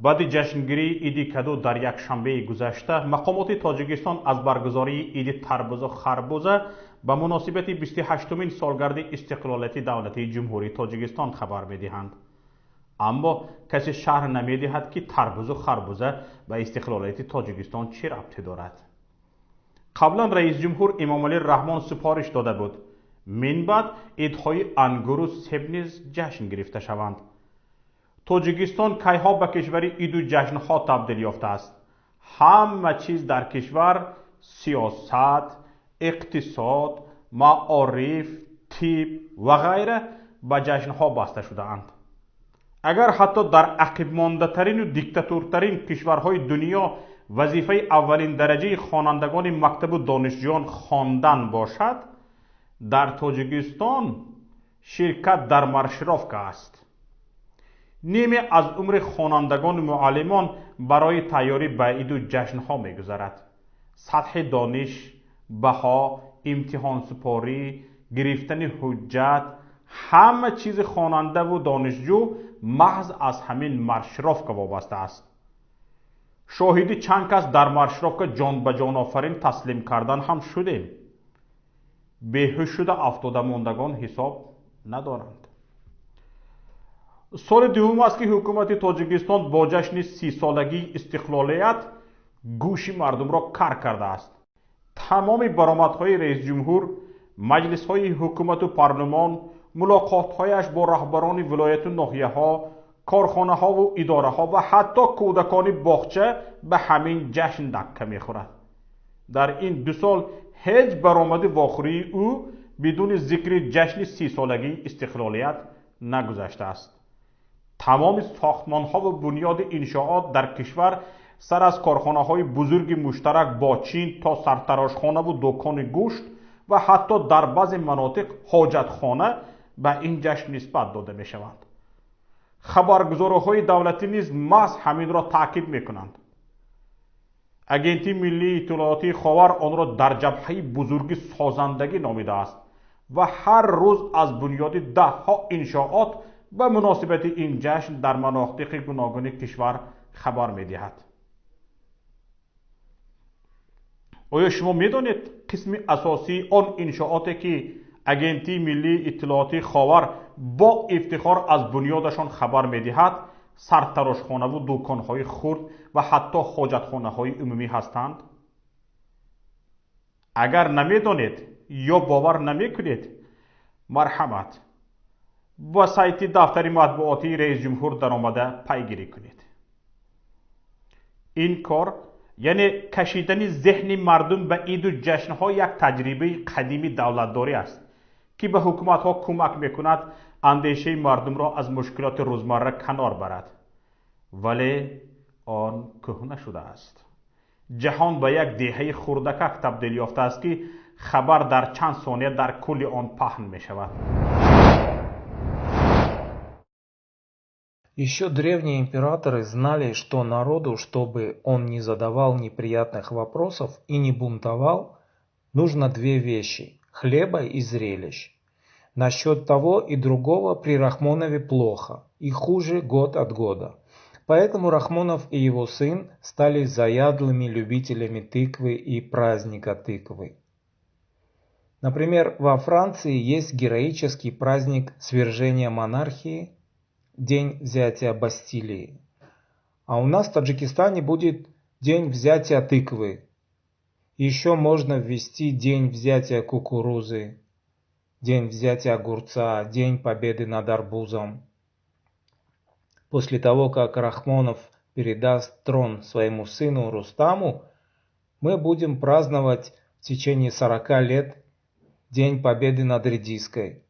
Баъди ҷашнгирии иди каду дар якшанбеи гузашта, мақомоти Тоҷикистон аз баргузории иди тарбузу харбуза ба муносибати 28-умин солгарди истиқлолияти давлатии Ҷумҳурии Тоҷикистон хабар медиҳанд. Аммо касе шарҳ намедиҳад, ки тарбузу харбуза ба истиқлолияти Тоҷикистон чӣ рабте дорад. Қаблан раисҷумҳур Эмомалӣ Раҳмон супориш дода буд, минбаъд идҳои ангуру себ низ ҷашн гирифта шаванд. Тоҷикистон кайҳо ба кишвари иду ҷашнҳо табдил ёфтааст. Ҳама чиз дар кишвар сиёсат, иқтисод, маориф, тиб ва ғайра ба ҷашнҳо баста шудаанд. Агар ҳатто дар ақибмондатарину диктатуртарин кишварҳои дунё вазифаи аввалин дараҷаи хонандагони мактабу донишҷӯён хондан бошад, дар Тоҷикистон ширкат дар маршировка аст. Ниме аз умри хонандагону муаллимон барои тайёрӣ ба иду ҷашнҳо мегузарад. Сатҳи дониш, баҳо, имтиҳонсупорӣ, гирифтани ҳуҷҷат, ҳама чизи хонандаву донишҷӯ маҳз аз ҳамин маршировка вобаста аст. Шоҳиди чанд кас дар маршировка ҷон ба ҷонофарин таслим кардан ҳам шудем. Беҳуш шуда афтодамондагон ҳисоб надоранд. Соли дуввум аст, ки ҳукумати Тоҷикистон бо ҷашни 30-солагии истиқлолият гӯши мардумро кар кардааст. Тамоми баромадҳои раисҷумҳур, маҷлисҳои ҳукумату парлумон, мулоқотҳояш бо раҳбарони вилояту ноҳияҳо, корхонаҳову идораҳо ва ҳатто кӯдакони боғча ба ҳамин ҷашн дакка мехӯрад. Дар ин 2 сол ҳеҷ баромади вохӯрии ӯ бидуни зикри ҷашни 30-солагии истиқлолият нагузаштааст. Тамоми сохтмонҳову бунёди иншоот дар кишвар сар аз корхонаҳои бузурги муштарак бо Чин то сартарошхонаву дукони гӯшт ва ҳатто дар баъзе манотиқ ҳоҷатхона ба ин ҷашн нисбат дода мешаванд. Хабаргузориҳои давлатӣ низ маҳз ҳаминро таъкид мекунанд. Агентии миллии иттилоотии Ховар онро дар ҷабҳаи бузурги созандагӣ номидааст ва ҳар рӯз аз бунёди даҳҳо иншоот ба муносибати ин ҷашн дар манотиқи гуногуни кишвар хабар медиҳад. Оё шумо медонед қисми асосии он иншооте, ки Агентии миллии иттилоотии Ховар бо ифтихор аз бунёдашон хабар медиҳад, сартарошхонаву дуконҳои хурд ва ҳатто ҳоҷатхонаҳои умумӣ ҳастанд? Агар намедонед ё бовар намекунед, марҳамат, ба сайти дафтари матбуотии раисҷумҳур даромада пайгирӣ кунед. Ин кор, яъне кашидани зеҳни мардум ба иду ҷашнҳо, як таҷрибаи қадими давлатдорӣ аст, ки ба ҳукуматҳо кӯмак мекунад андешаи мардумро аз мушкилоти рӯзмарра канор барад. Вале он кӯҳна шудааст. Ҷаҳон ба як деҳаи хурдакак табдил ёфтааст, ки хабар дар чанд сония дар кулли он паҳн мешавад. Еще древние императоры знали, что народу, чтобы он не задавал неприятных вопросов и не бунтовал, нужно две вещи – хлеба и зрелищ. Насчет того и другого при Рахмонове плохо, и хуже год от года. Поэтому Рахмонов и его сын стали заядлыми любителями тыквы и праздника тыквы. Например, во Франции есть героический праздник свержения монархии, день взятия Бастилии. А у нас в Таджикистане будет день взятия тыквы. Еще можно ввести день взятия кукурузы, день взятия огурца, день победы над арбузом. После того, как Рахмонов передаст трон своему сыну Рустаму, мы будем праздновать в течение 40 лет День победы над редиской.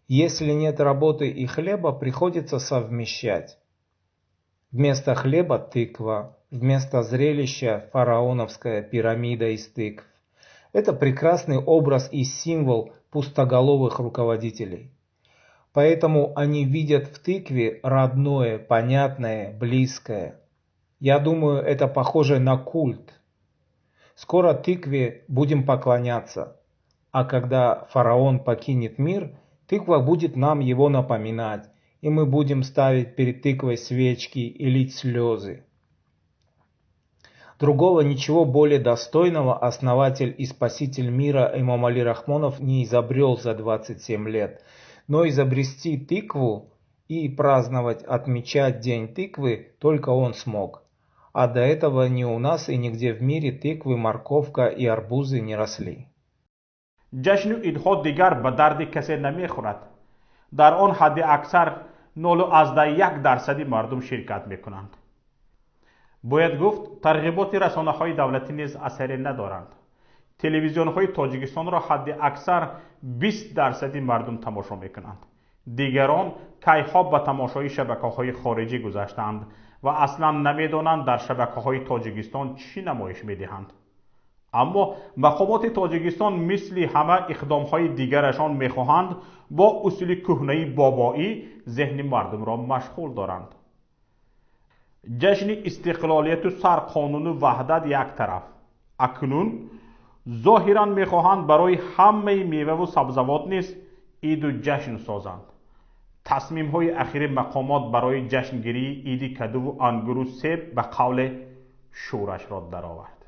Если нет работы и хлеба, приходится совмещать. Вместо хлеба тыква, вместо зрелища фараоновская пирамида из тыкв. Это прекрасный образ и символ пустоголовых руководителей. Поэтому они видят в тыкве родное, понятное, близкое. Я думаю, это похоже на культ. Скоро тыкве будем поклоняться. А когда фараон покинет мир, тыква будет нам его напоминать и мы будем ставить перед тыквой свечки и лить слезы. Другого ничего более достойного основатель и спаситель мира Эмомали Рахмонов не изобрел за 27 лет. Но изобрести тыкву и праздновать, отмечать День тыквы только он смог. А до этого ни у нас и нигде в мире тыквы, морковка и арбузы не росли. Ҷашну идҳо дигар ба дарди касе намехӯрад. Дар он ҳадди аксар 0,1 дарсади мардум ширкат мекунанд. Бояд гуфт, тарғиботи расонаҳои давлатӣ низ асаре надоранд. Телевизионҳои Тоҷикистонро ҳадди аксар 20 дарсади мардум тамошо мекунанд. Дигарон кайҳо ба тамошои шабакаҳои хориҷӣ гузаштаанд ва аслан намедонанд, дар шабакаҳои Тоҷикистон чӣ намоиш медиҳанд. Аммо мақомоти Тоҷикистон мисли ҳама иқдомҳои дигарашон мехоҳанд бо усули кӯҳнаи бобоӣ зеҳни мардумро машғул доранд. Ҷашни истиқлолияту сарқонуну ваҳдат як тараф, акнун зоҳиран мехоҳанд барои ҳамаи меваву сабзавот низ иду ҷашн созанд. Тасмимҳои ахири мақомот барои ҷашнгирии иди кадуву ангуру себ ба қавле шӯрашро даровард.